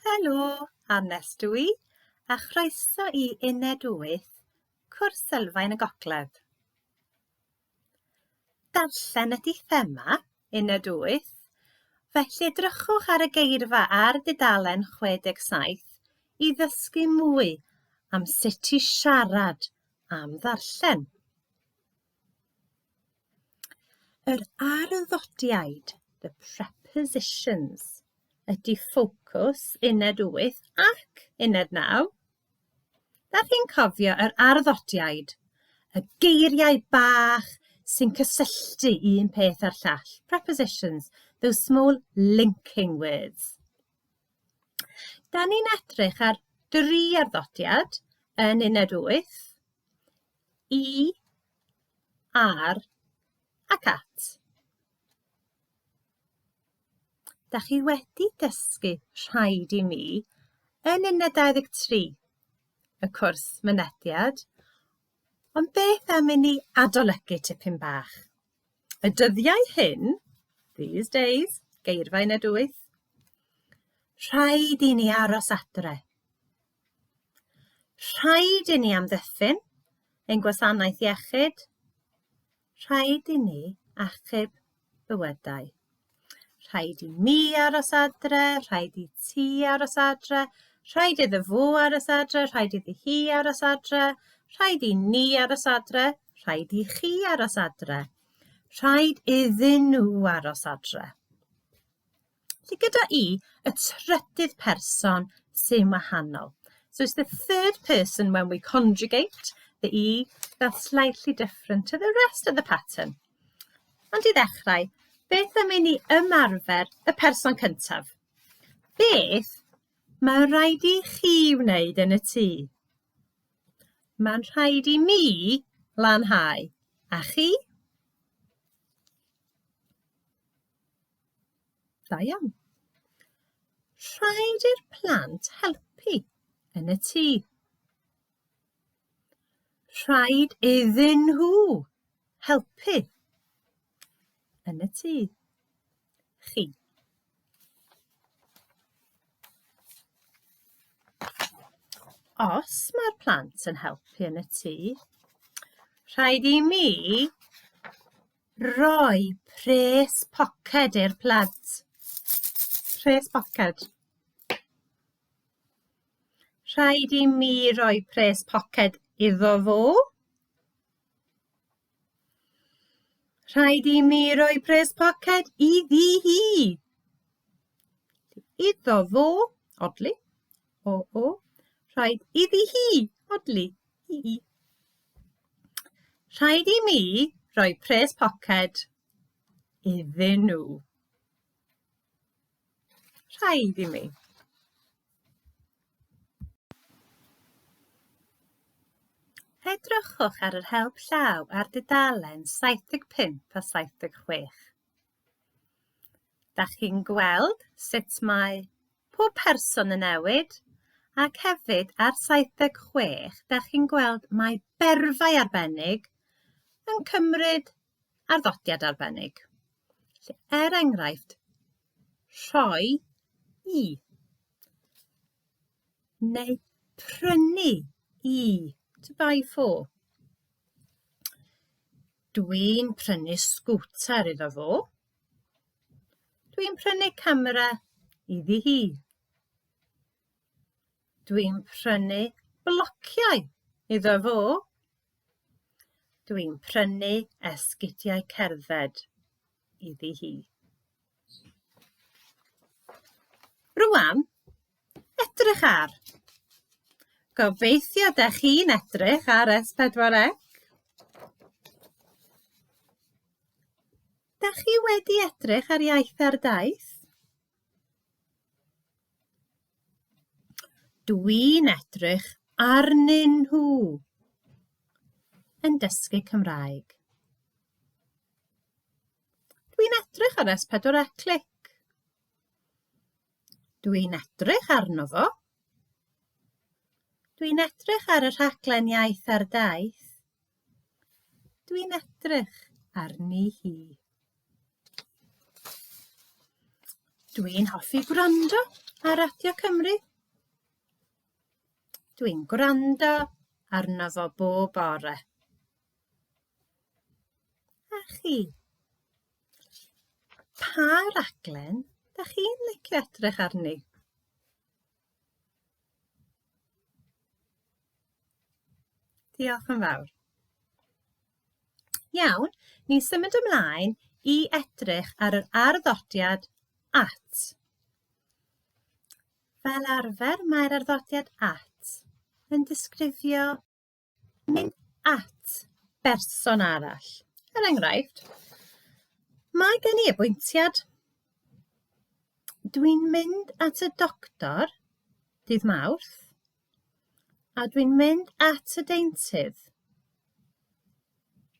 Helo, Annes dw i, a chroeso i Uned 8, Cwrs Sylfaen y Gogledd. Darllen ydy thema Uned 8, felly edrychwch ar y geirfa ar dudalen 67 i ddysgu mwy am sut i siarad am ddarllen. Yr arddodiaid, the prepositions, ydy ffocws uned 8 ac uned 9. Da chi'n cofio yr arddodiaid, y geiriau bach sy'n cysylltu un peth â'r llall, prepositions, those small linking words. Da ni'n edrych ar dri arddodiad yn uned 8, i, ar ac at. Da chi wedi dysgu rhaid i mi yn uned 23 y cwrs mynediad, ond beth am i ni adolygu tipyn bach? Y dyddiau hyn, these days, geirfa uned 8, rhaid i ni aros adre. Rhaid i ni amddiffyn ein gwasanaeth iechyd. Rhaid i ni achub bywydau. Rhaid i mi aros adre, rhaid i ti aros adre, rhaid iddo fo aros adre, rhaid iddi hi aros adre, rhaid i ni aros adre, rhaid i chi aros adre. Rhaid iddyn nhw aros adre. Felly gyda i, y trydydd person sy'n wahanol. So it's the third person when we conjugate the e that's slightly different to the rest of the pattern. Ond i ddechrau, beth am i ni ymarfer y person cyntaf? Beth mae rhaid i chi wneud yn y tŷ? Mae'n rhaid i mi lanhau. A chi? Da iawn. Rhaid i'r plant helpu yn y tŷ. Rhaid iddyn nhw helpu yn y tŷ. Chi. Os mae'r plant yn helpu yn y tŷ, rhaid i mi Rhoi pres poced i'r plant. Pres poced. Rhaid i mi roi pres poced iddo fo. Rhaid i mi roi pres poced iddi hi. Iddo fo, odli, o o. Rhaid iddi hi, odli, i i. Rhaid i mi roi pres poced iddyn nhw. Rhaid i mi. Edrychwch ar yr help llaw ar dudalen 75 a 76. Da chi'n gweld sut mae pob person yn newid ac hefyd ar 76 da chi'n gweld mae berfau arbennig yn cymryd arddodiad arbennig. Felly, er enghraifft, rhoi i neu prynu i, to buy for. Dwi'n prynu sgwter iddo fo. Dwi'n prynu camera iddi hi. Dwi'n prynu blociau iddo fo. Dwi'n prynu esgidiau cerdded iddi hi. Rwan, edrych ar. Gobeithio da chi'n edrych ar S4C. Da chi wedi edrych ar Iaith ar Daith? Dwi'n edrych arnyn nhw yn dysgu Cymraeg. Dwi'n edrych ar S4C Clic. Dwi'n edrych arno fo. Dwi'n edrych ar y rhaglen Iaith ar Daith. Dwi'n edrych arni hi. Dwi'n hoffi gwrando ar Radio Cymru? Dwi'n gwrando arno fo bob bore. A chi? Pa raglen da chi'n licio edrych arni? Diolch yn fawr. Iawn, ni'n symud ymlaen i edrych ar yr arddodiad at. Fel arfer, mae'r arddodiad at yn disgrifio mynd at berson arall. Er enghraifft, mae gen i abwyntiad. Dwi'n mynd at y doctor dydd Mawrth a dwi'n mynd at y deintydd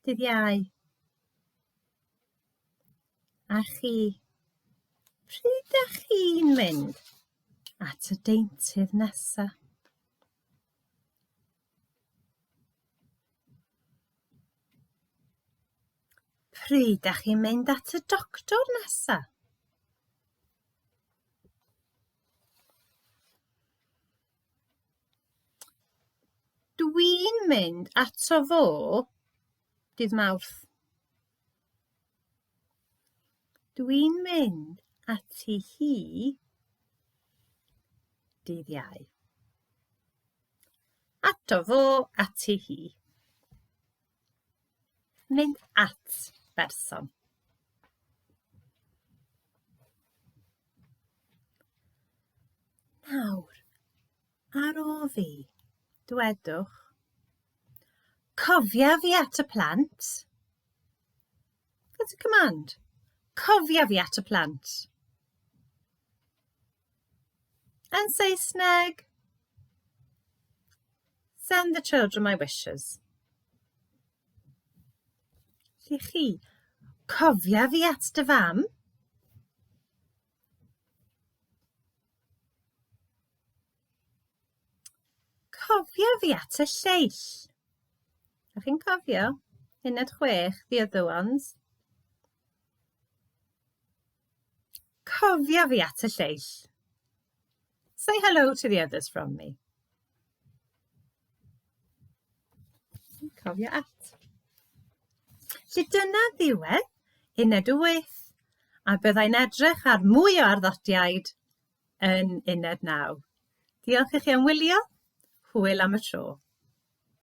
dydd Iau. A chi? Pryd dach chi'n mynd at y deintydd nesa? Pryd dach chi'n mynd at y doctor nesa? Dwi'n mynd ato fo dydd Mawrth. Dwi'n mynd ati hi dydd Iau. Ato fo, ati hi. Mynd at berson. Nawr, ar ôl fi, dwedwch, Cofia fi at y plant. That's a command. Cofia fi at y plant. Yn Saesneg, send the children my wishes. Lle chi, cofia fi at dy fam. Cofia fi at y lleill. Ydych chi'n cofio? Uned 6, the other ones. Cofia fi at y lleill. Say hello to the others from me. Cofio at. Felly dyna ddiwedd uned 8 a byddai'n edrych ar mwy o arddodiaid yn uned 9. Diolch i chi am wylio. Hwyl am y tro.